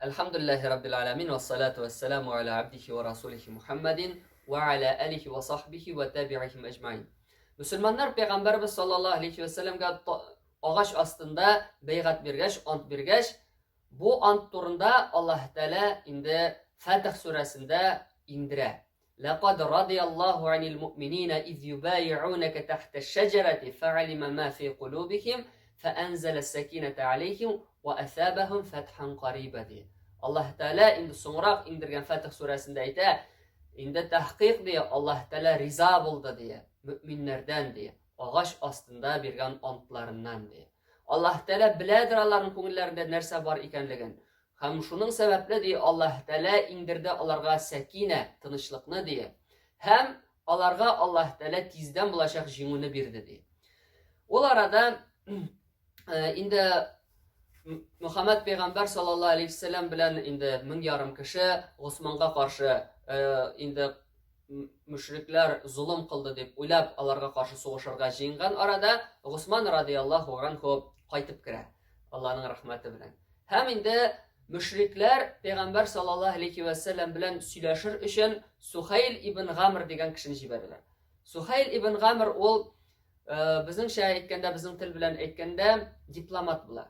Әлхәмдүлилләһи раббил аламин вассалату вассаламу аля абдихи ва расулихи Мухаммадин ва аля алихи ва сахбихи ва табиихим әҗмаин. Мөселманнар пәйгамбәрбез саллаллаһу алейхи ва сәлләмгә агач астында бәйгать биргәч, ант биргәч, бу ант турында Аллаһ Тәгалә инде Фатих сүрәсендә иңдерә. Ләкад радияллаһу анил муъминина из юбайиунәкә тәхтәш-шәҗәрәти фәгалимә ма фи кулубихим фәәнзәләс-сәкинәтә алейһим вә әсабәһум фәтхан кариба ди. Аллаһ Тәгалә инде соңрак иңдергән Фәтх сүрәсендә әйтә, инде тәхкыйк ди, Аллаһ Тәгалә риза булды ди, мөэминнәрдән ди, агач астында биргән антларыннан ди. Аллаһ Тәгалә беләдер аларның күңелләрендә нәрсә бар икәнлеген. Һәм шуның сәбәпле, ди, Аллаһ Тәгалә иңдерде аларга сәкинә, тынычлыкны, ди. Һәм аларга Аллаһ Тәгалә тиздән булачак җиңүне бирде, ди. Ул арада инде Мөхәммәд пәйгамбәр саллаллаһу алейһи вәсәлләм белән инде 1500 кеше Госманга каршы инде мөшрикләр золым кылды дип уйлап, аларга каршы сугышырга җыенган арада Госман радияллаһу анху кайтып керә. Аллаһның рәхмәте белән. Һәм инде мөшрикләр пәйгамбәр саллаллаһу алейхи вә сәлләм белән сөйләшер өчен Сухайл ибн Гамр дигән кешене җибәрәләр. Сухайл ибн Гамр ул э, безнеңчә әйткәндә, безнең тел белән әйткәндә, дипломат була.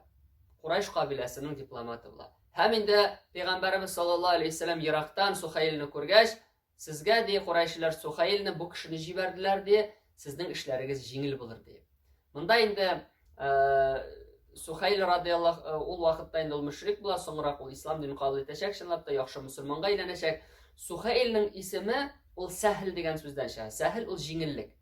Курайш кабиләсенең дипломаты була. Һәм инде пәйгамбәребез саллаллаһу алейхи вә сәлләм ерактан Сухаилны күргәч, Сезгә, ди, курайшиләр Сухаилне бу кешене җибәрделәр, ди, сезнең эшләрегез җиңел булыр, ди. Монда инде э, Сухаил радияллаһ э, ул вакытта инде ул мөшрик була, соңрак ул ислам динен кабул итәчәк, чынлап та яхшы мөселманга әйләнәчәк. Сухаилнең исеме ул сәһел дигән сүздән чыга. Сәһел ул җиңеллек.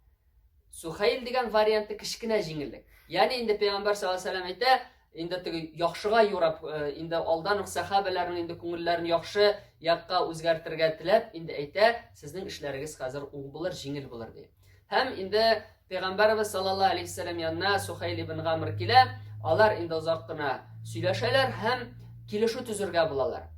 Сухаил дигән варианты кечкенә җиңеллек. Ягъни инде пәйгамбәр саллаллаһу алейһи вәсәлләм әйтә, инде теге яхшыга юрап, э, инде алдан ук сәхабәләрнең инде күңелләрен яхшы якка үзгәртергә теләп, инде әйтә, сезнең эшләрегез хәзер уң булыр, җиңел булыр ди. Һәм инде пәйгамбәрбез саллаллаһу алейһи вәсәлләм янына Сухаил ибн Гамр килә, алар инде озак кына сөйләшәләр һәм килешү төзергә булалар.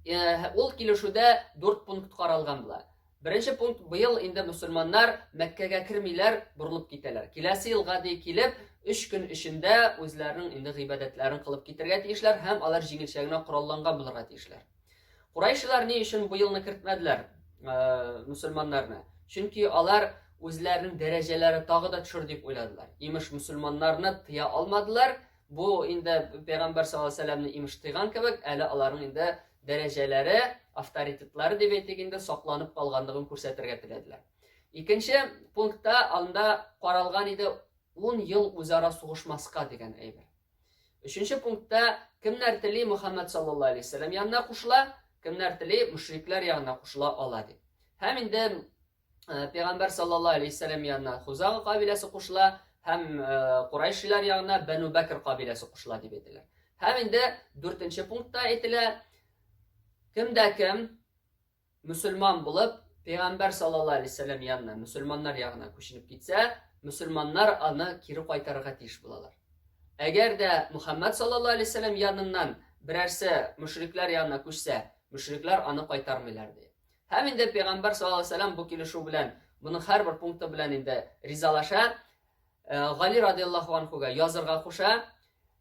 Э, ул килешүдә дүрт пункт каралган була. Беренче пункт, быел инде мөселманнар Мәккәгә кермиләр, борылып китәләр. Киләсе елга ди килеп, өч көн эчендә үзләренең инде гыйбадәтләрен кылып китергә тиешләр һәм алар җиңелчә генә коралланган булырга тиешләр. Курайшилар ни өчен бу елны кертмәделәр мөселманнарны? Чөнки алар үзләренең дәрәҗәләре тагы да төшер дип уйладылар. Имеш, мөселманнарны тыя алмадылар, Бу инде пәйгамбәр саллаллаһу алейһи вәсәлләмне имеш тыйган кебек, әле аларның инде дәрәҗәләре, авторитетлары дип әйтик инде, сакланып калганлыгын күрсәтергә теләделәр. Икенче пунктта анда каралган иде 10 ел үзара сугышмаска дигән әйбер. Өченче пунктта кемнәр тели Мөхәммәд саллаллаһу алейһи вәсәлләм янына кушыла, кемнәр тели мөшрикләр ягына кушыла ала дип. Һәм инде Э, пәйгамбәр саллаллаһу алейһи вәсәлләм янына Хузага кабиләсе кушыла һәм э, Курайшилар ягына Бәну Бәкр кабиләсе кушыла дип әйтелә. Һәм инде дүртенче пунктта әйтелә, кем дә кем мөселман булып пәйгамбәр саллаллаһу алейһи вәсәлләм янына мөселманнар ягына күченеп китсә, мөселманнар аны кире кайтарырга тиеш булалар. Әгәр дә Мухаммад саллаллаһу алейһи вәсәлләм яныннан берәрсе мөшрикләр янына күчсә, мөшрикләр аны кайтармыйлар ди. Һәм инде пәйгамбәр саллаллаһу алейһи вәсәлләм бу килешү белән, моның һәрбер пункты белән инде ризалаша. Э, Гали радиаллаһу анхуга язырга куша.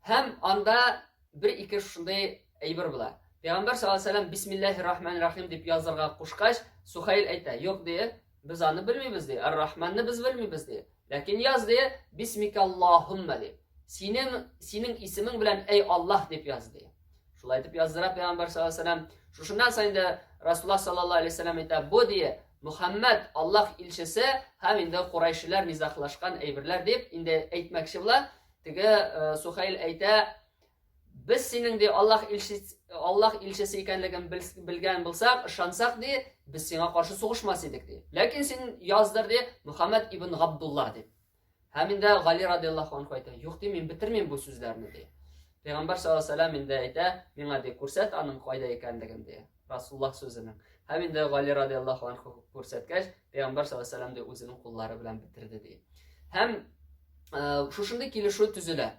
Һәм анда бер-ике шушындый әйбер була. Пәйгамбәр саллаллаһу алейһи вәсәлләм бисмиллаһир рахманир рахим дип язырга кушкач, Сухайл әйтә, юк ди, без аны белмибез ди, ар-Рахманны без белмибез ди. Ләкин яз ди, бисмикаллаһумма ди. Синең синең исемең белән әй Аллаһ дип яз ди. Шулай итеп яздыра пәйгамбәр саллаллаһу алейһи вәсәлләм. Шушыннан соң инде Расулуллаһ саллаллаһу алейһи вәсәлләм әйтә, бу ди Мөхәммәд Аллаһ илчесе һәм инде курайшиләр низахлашкан әйберләр дип инде әйтмәкче була. Теге э, Сухайл әйтә, без синең ди Аллаһ илчесе Аллаһ илчесе икәнлеген белгән булсак, ышансак ди, без сиңа каршы сугышмас идек ди. Ләкин син яздыр ди Мөхәммәд ибн Габдулла дип. Һәм инде Гали радиаллаһу анху әйтә, юк ди, мин бетермим бу сүзләрне ди. Пәйгамбәр саллаллаһу алейһи вәсәлләм инде әйтә, миңа ди, күрсәт аның кайда икәнлеген ди. Расуллаһ сүзенең. Һәм инде Гали радиаллаһу анху күрсәткәч, Пәйгамбәр саллаллаһу алейһи вәсәлләм ди үзенең куллары белән бетерде ди. Һәм э, шушындый килешү төзелә.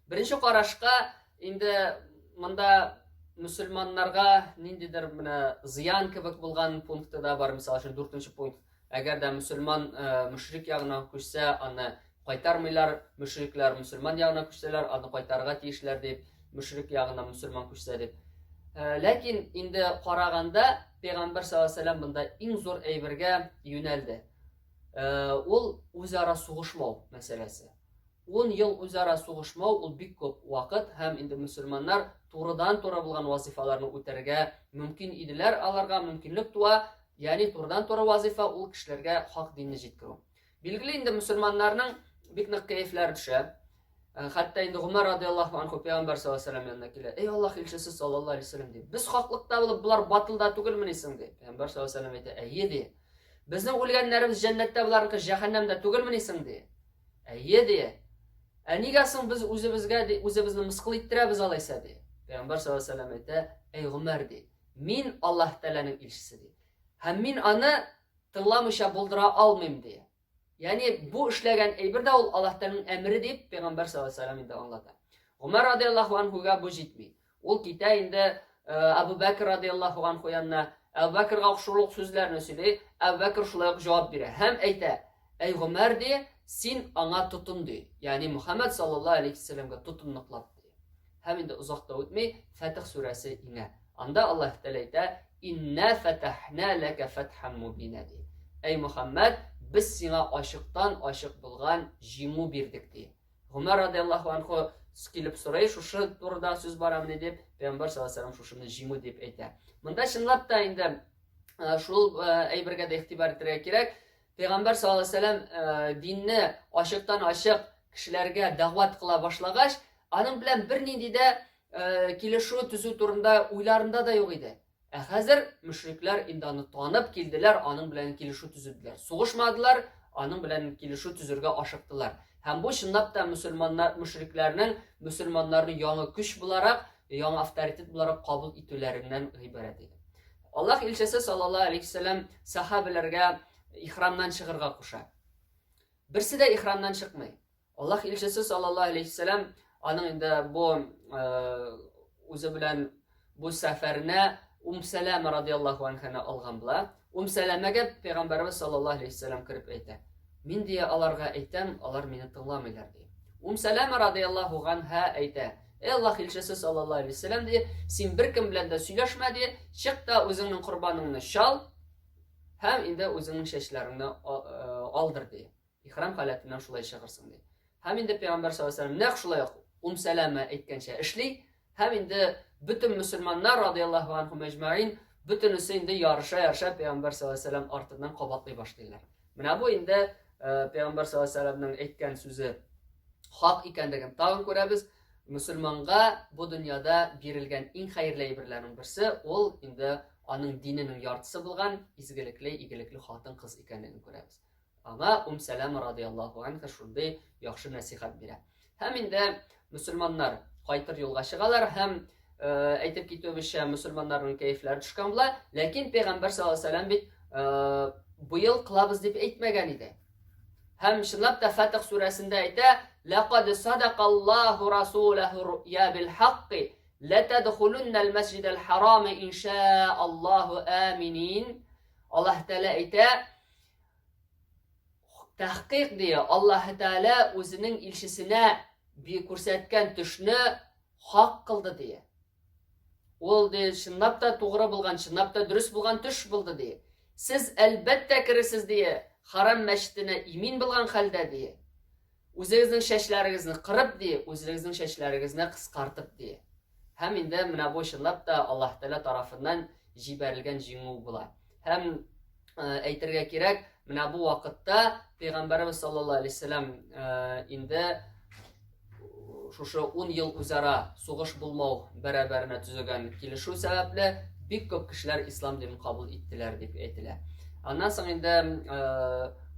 Беренче карашка инде монда мөселманнарга ниндидер менә зыян кебек булган пункты да бар, мисал өчен дүртенче пункт. Әгәр дә мөселман э, мөшрик ягына күчсә, аны кайтармыйлар, мөшрикләр мөселман ягына күчсәләр, аны кайтарырга тиешләр дип, мөшрик ягына мөселман күчсә дип. Ләкин инде караганда пәйгамбәр саллаллаһу алейһи вәсәлләм монда иң зур әйбергә юнәлде. Ул үзара сугышмау мәсьәләсе. 10 ел үзара сугышмау ул бик күп вакыт һәм инде мөселманнар турыдан-туры булган вазифаларны үтәргә мөмкин иделәр, аларга мөмкинлек туа, ягъни турыдан-туры вазифа ул кешеләргә хак динне җиткерү. Билгеле инде мөселманнарның бик нык кәефләре төшә. Хәтта инде Гомәр радиаллаһу анху пәйгамбәр саллаллаһу алейһи янына килә. Эй Аллаһ илчесе саллаллаһу алейһи вәсәлләм ди. Без хаклыкта булып, болар батылда түгелмени соң ди. Пәйгамбәр саллаллаһу алейһи вәсәлләм әйтә, әйе ди. Безнең үлгәннәребез җәннәттә, боларныкы җәһәннәмдә түгелмени соң ди. Әйе ди. Ә нигә соң без үзебезгә ди, үзебезне мыскыл иттерәбез алайса ди. Пәйгамбәр саллаллаһу алейһи вәсәлләм әйтә, эй Гомәр ди. Мин Аллаһ Тәгаләнең илчесе ди. Һәм мин аны тыңламыйча булдыра алмыйм ди. Ягъни бу эшләгән әйбер дә ул Аллаһ Тәгаләнең әмере дип пәйгамбәр саллаллаһу алейһи вәсәлләм инде аңлата. Гомәр радиаллаһу анһуга бу җитми. Ул китә инде Әбу Бәкр радиаллаһу анһу янына. Әбу Бәкргә шул ук сүзләрне сөйли. Әбу Бәкр шулай ук җавап бирә һәм әйтә: "Әй Гомәр ди, син аңа тотын ди. Ягъни Мухаммад саллаллаһу алейһи вәсәлләмгә тотын ныклап ди. Һәм инде озак та үтми, Фәтх сүрәсе иңә. Анда Аллаһ Тәгалә әйтә, Инна фәтәхнә ләкә фәтхан мубина ди. Әй Мөхәммәд, без сиңа ачыктан ачык булган җиңү бирдек ди. Гомәр радиаллаһу анху килеп сорый, шушы турыда сүз барамыни дип, Пәйгамбәр саллаллаһу алейһи вәсәлләм шушыны җиңү дип әйтә. Монда чынлап та инде шул әйбергә дә игътибар итәргә кирәк. Пәйгамбәр саллаллаһу алейһи вәсәлләм динне ачыктан ачык кешеләргә дәгъват кыла башлагач, аның белән бернинди дә килешү төзү турында уйларында да юк иде. Ә хәзер мөшрикләр инде аны танып килделәр, аның белән килешү төзеделәр. Сугышмадылар, аның белән килешү төзергә ашыктылар. Һәм бу чынлап та мөселманнар, мөшрикләрнең мөселманнарны яңа көч буларак, яңа авторитет буларак кабул итүләреннән гыйбарәт иде. Аллаһ илчесе саллаллаһу алейхи вәсәлләм сахабәләргә ихрамнан чыгырга куша. Берсе дә ихрамнан чыкмый. Аллаһ илчесе саллаллаһу алейхи вәсәлләм аның инде бу үзе белән бу сәфәренә Ум Сәләмә радиаллаһу анханы алган була. Ум Сәләмәгә пәйгамбәребез саллаллаһу алейхи вәсәлләм кереп әйтә. Мин дия аларга әйтәм, алар мине тыңламыйлар ди. Ум Сәләмә радиаллаһу анха әйтә. Эй Аллаһ илчесе саллаллаһу алейхи вәсәлләм ди, син беркем белән дә сөйләшмә ди, чык та үзеңнең корбаныңны чал һәм инде үзеңнең чәчләреңне алдыр ди. Ихрам халәтеннән шулай чыгырсың ди. Һәм инде пәйгамбәр саллаллаһу алейһи вәсәлләм нәкъ шулай ук Ум Сәләмә әйткәнчә эшли. Һәм инде бөтен мөселманнар радиаллаһу анхум әҗмәгин бөтенесе инде ярыша-ярыша пәйгамбәр саллаллаһу алейһи вәсәлләм артыннан кабатлый башлыйлар. Менә бу инде пәйгамбәр саллаллаһу алейһи вәсәлләмнең әйткән сүзе хак икәнлеген тагын күрәбез. Мөселманга бу дөньяда бирелгән иң хәерле әйберләрнең берсе ул инде аның диненең яртысы булган изгелекле, игелекле хатын-кыз икәнлеген күрәбез. Аңа Ум Сәләмә радиаллаһу анха шундый яхшы нәсихәт бирә. Һәм инде мөселманнар кайтыр юлга чыгалар һәм э, әйтеп китүебезчә мөселманнарның кәефләре төшкән була, ләкин пәйгамбәр саллаллаһу алейһи вәсәлләм бит э, быел кылабыз дип әйтмәгән иде. Һәм чынлап та Фатих сүрәсендә әйтә: "Лақад садақаллаһу расулаху ру'я бил хакки латадхулуннал масҗидал харама иншааллаһу аминин." Аллаһ Тәгалә әйтә: Тәхкыйк дия, Аллаһ Тәгалә үзенең илчесенә күрсәткән төшне хак кылды дия. Ул ди, чынлап та тугры булган, чынлап та дөрес булган төш булды ди. Сез әлбәттә керерсез дия, харам мәчетенә имин булган хәлдә ди. Үзегезнең чәчләрегезне кырып ди, үзегезнең чәчләрегезне кыскартып ди. Һәм инде менә бу чынлап та Аллаһ Тәгалә тарафыннан җибәрелгән җиңү була. Һәм әйтергә кирәк, менә бу вакытта Пәйгамбәребез саллаллаһу алейһи вәсәлләм инде шушы 10 ел үзара сугыш булмау бәрабәренә төзегән килешү сәбәпле бик күп кешеләр ислам динен кабул иттеләр дип әйтелә. Аннан соң инде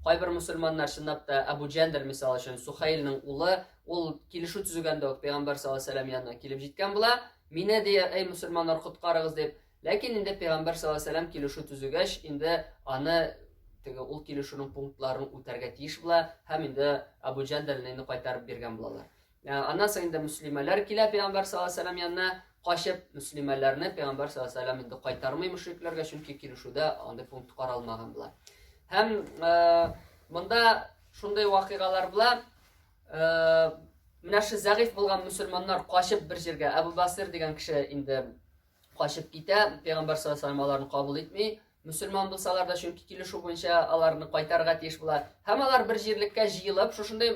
кайбер мөселманнар чынлап та Әбу Җәндәл мисал өчен Сухайлның улы, ул килешү төзегәндә үк пәйгамбәр саллаллаһу алейһи вәсәлләм янына килеп җиткән була. Мине ди, әй мөселманнар, коткарыгыз дип. Ләкин инде пәйгамбәр саллаллаһу алейһи вәсәлләм килешү төзегәч, инде аны теге ул килешүнең пунктларын үтәргә тиеш була һәм инде Әбу Җәндәлне инде кайтарып биргән булалар. Аннан соң инде мөслимәләр килә пәйгамбәр саллаллаһу алейһи вәсәлләм янына, качып мөслимәләрне пәйгамбәр саллаллаһу алейһи вәсәлләм инде кайтармый мөшрикләргә, чөнки килешүдә андый пункт каралмаган була. Һәм монда шундый вакыйгалар була. Менә шу зәгыйфь булган мөселманнар качып бер җиргә Әбу Басир дигән кеше инде. качып китә, пәйгамбәр саллаллаһу алейһи аларны кабул итми. Мөселман булсалар да, чөнки килешү буенча аларны кайтарырга тиеш була. Һәм алар бер җирлеккә җыелып, шушындый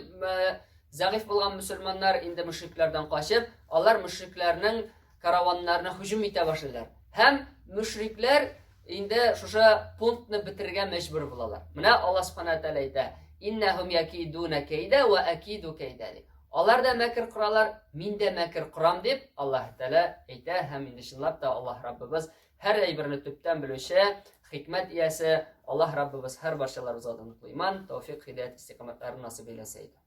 зәгыйфь булган мөселманнар инде мөшрикләрдән качып, алар мөшрикләрнең караваннарына һөҗүм итә башлыйлар. Һәм мөшрикләр инде шушы пунктны бетерергә мәҗбүр булалар. Менә Аллаһ Субхана Тәгалә әйтә: "Иннахум якидуна кәйдә ва акиду кәйдә" дип. Алар да мәкер коралар, мин дә мәкер корам дип Аллаһ Тәгалә әйтә һәм инде чынлап та Аллаһ Раббыбыз һәр әйберне төптән белүче, хикмәт иясе, Аллаһ Раббыбыз һәр барчаларыбызга да ныклы иман, тәүфик, һидәят, истикамәтләрен насыйп әйләсә иде.